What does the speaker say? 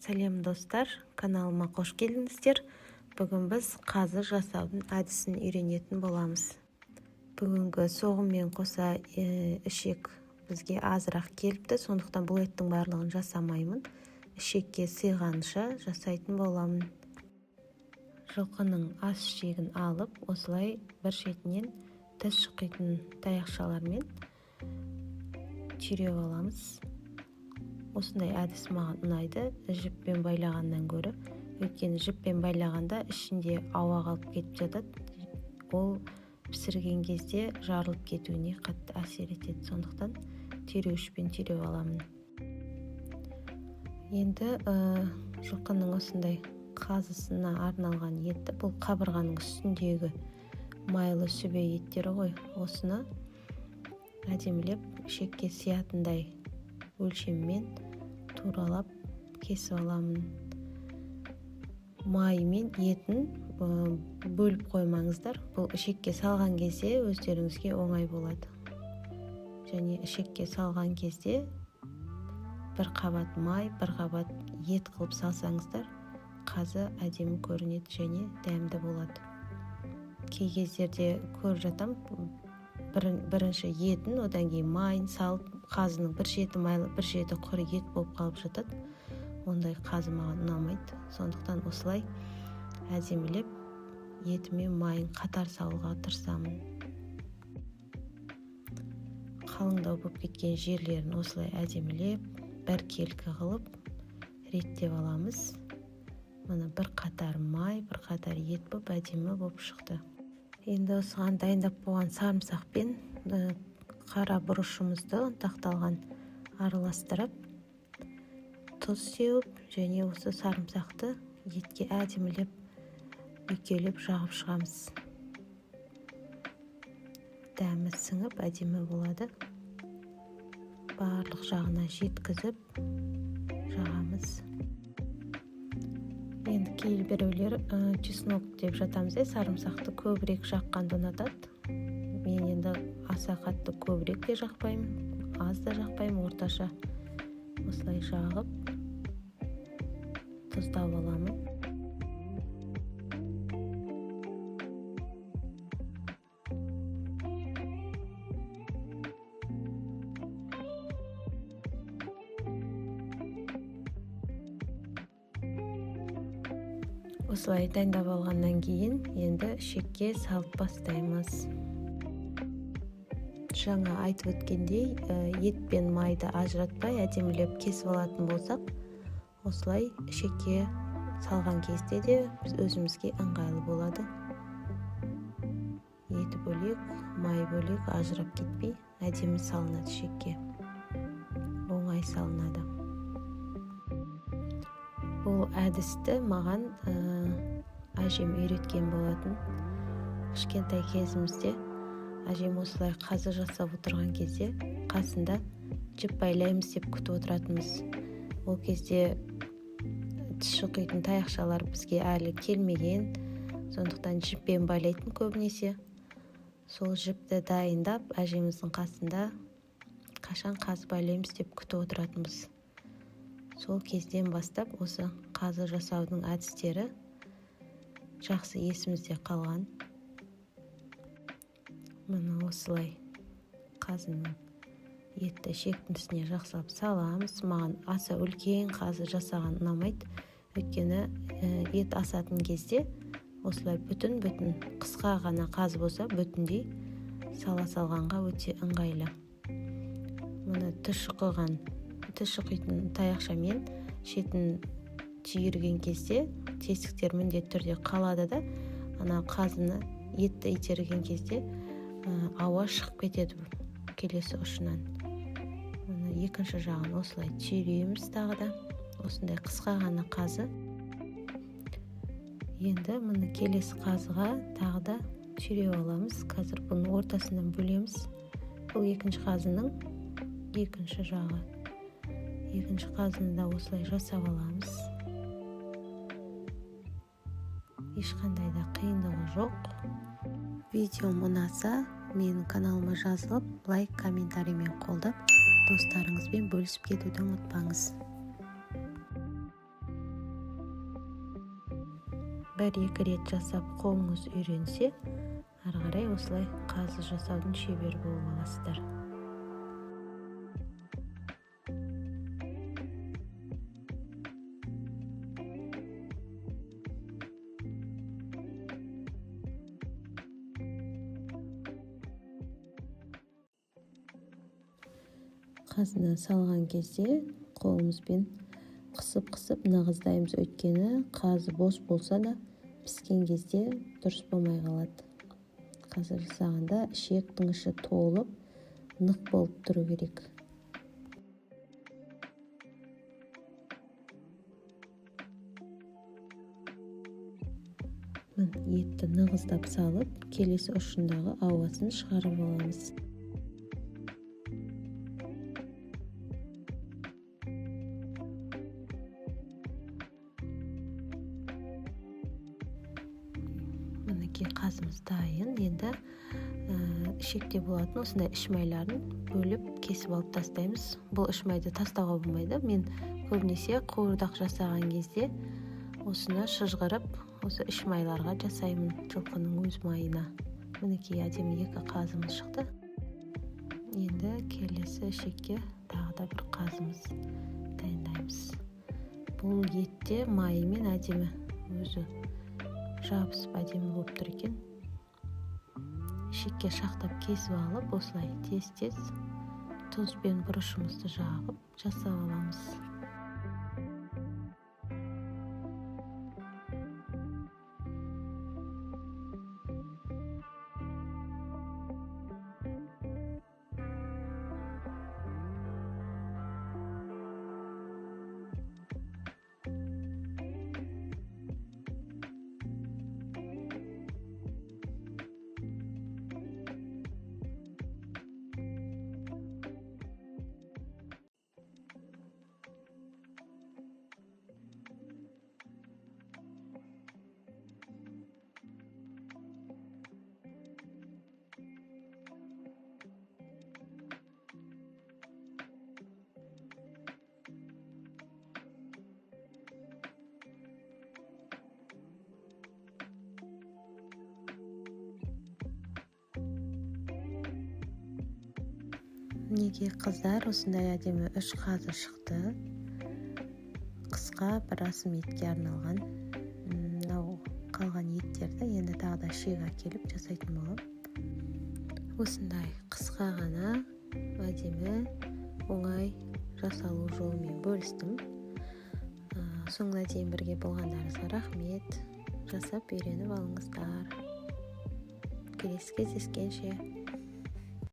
Сәлем, достар! Каналыма қош келдіңіздер! Бүгін біз қазы жасаудың әдісін үйренетін боламыз. Бүгінгі соғыммен қоса ішек бізге азырақ келіпті, сондықтан бұл еттің барлығын жасамаймын, ішекке сыйғанша жасайтын боламын. Жылқының ас ішегін алып, осылай бір шетінен тіс шұқитын таяқшалармен түйреп аламыз. Осындай әдіс маған ұнайды жіппен байлағаннан гөрі, өйткені жіппен байлағанда ішінде ауа қалып кетіп жатады, ол пісірген кезде жарылып кетуіне қатты әсер етеді. Сондықтан түйреуішпен түйреп аламын. Енді жылқының осындай қазысына арналған етті, бұл қабырғаның үстіндегі майлы сүбе еттері ғой, осыны әдемілеп ішекке сиятындай өлшеммен туралап кесіп аламын. Майы мен етін бөліп қоймаңыздар, бұл ішекке салған кезде өздеріңізге оңай болады. Және ішекке салған кезде бір қабат май, бір қабат ет қылып салсаңыздар, қазы әдемі көрінеді және дәмді болады. Кей кездерде көріп жатам, бірінші етін, одан кейін майын салып, қазының бір шеті майлы, бір шеті құр ет болып қалып жатады. Ондай қазы маған ұнамайды. Сондықтан осылай әдемілеп еті мен майын қатар салуға тырысамын. Қалыңдау болып кеткен жерлерін осылай әдемілеп біркелкі қылып реттеп аламыз. Міне, бір қатар май, бір қатар ет болып, әдемі болып шықты. Енді осыған дайындап қойған сарымсақ пен қара бұрышымызды ұнтақталған араластырып, тұз сеуіп және осы сарымсақты етке әдемілеп үйкелеп жағып шығамыз. Дәмі сіңіп, әдемі болады. Барлық жағына жеткізіп жағамыз. Енді кейбіреулер чеснок деп жатамыз, иә, сарымсақты көбірек жаққанды ұнатады. Мен енді аса қатты көбірек те жақпаймын, аз да жақпаймын, орташа осылай жағып, тұздап аламын. Осылай дайындап алғаннан кейін енді ішекке салып бастаймыз. Жаңа айтып өткендей, ет пен майды ажыратпай, әдемілеп кесіп алатын болсақ, осылай ішекке салған кезде де біз өзімізге ыңғайлы болады. Еті бөлек, май бөлек, ажырап кетпей, әдемі салынады ішекке, оңай салынады. Бұл әдісті маған әжем үйреткен болатын. Кішкентай кезімізде әжем осылай қазы жасап отырған кезде қасында жіп байлаймыз деп күтіп отыратынбыз. Ол кезде тіс шұқитын таяқшалар бізге әлі келмеген, сондықтан жіппен байлайтын көбінесе. Сол жіпті дайындап, әжеміздің қасында қашан қазы байлаймыз деп күтіп отыратынбыз. Сол кезден бастап осы қазы жасаудың әдістері жақсы есімізде қалған. Міне, осылай қазының етті ішектің үстіне жақсылап саламыз. Маған аса үлкен қазы жасаған ұнамайды, өйткені ет асатын кезде осылай бүтін бүтін қысқа ғана қазы болса, бүтіндей сала салғанға өте ыңғайлы. Міне, тіс шұқитын таяқшамен шетін түйірген кезде тесіктер міндетті түрде қалады да, ана қазыны, етті итерген кезде ауа шығып кетеді келесі ұшынан. Міне, екінші жағын осылай түйреміз. Тағы да осындай қысқа ғана қазы. Енді міне, келесі қазыға тағы да түйреп аламыз. Қазір бұның ортасынан бөлеміз. Бұл екінші қазының екінші жағы. Екінші қазыны да осылай жасап аламыз. Ешқандай да қиындығы жоқ. Видеом ұнаса, менің каналыма жазылып, лайк, комментариймен қолдап, достарыңызбен бөлісіп кетуді ұмытпаңыз. Бір-екі рет жасап қолыңыз үйренсе, ары қарай осылай қазы жасаудың шебері болып аласыздар. Қазыны салған кезде қолымызбен қысып-қысып нығыздаймыз, өйткені қазы бос болса да піскен кезде дұрыс болмай қалады. Қазы жасағанда ішектің іші толып, нық болып тұру керек. Міне, етті нығыздап салып, келесі ұшындағы ауасын шығарып аламыз. Мінекей, қазымыз дайын. Енді ішекте болатын осындай іш майларын бөліп кесіп алып тастаймыз. Бұл іш майды тастауға болмайды. Мен көбінесе қуырдақ жасаған кезде осыны шыжғырып, осы іш майларға жасаймын, жылқының өз майына. Мінекей, әдемі екі қазымыз шықты. Енді келесі ішекке тағы да бір қазымыз дайындаймыз. Бұл етте майымен әдемі өзі жабысып әдемі болып тұр екен. Ішекке шақтап кесіп алып, осылай тез-тез тұз бен бұрышымызды жағып жасап аламыз. Мінекей, қыздар, осындай әдемі үш қазы шықты. Қысқа бір асым етке арналған. Мынау қалған еттерді енді тағы да шек әкеліп жасайтын боламын. Осындай қысқа ғана әдемі оңай жасалу жолымен бөлістім. Соңына дейін бірге болғандарыңызға рахмет. Жасап үйреніп алыңыздар. Келесі кездескенше.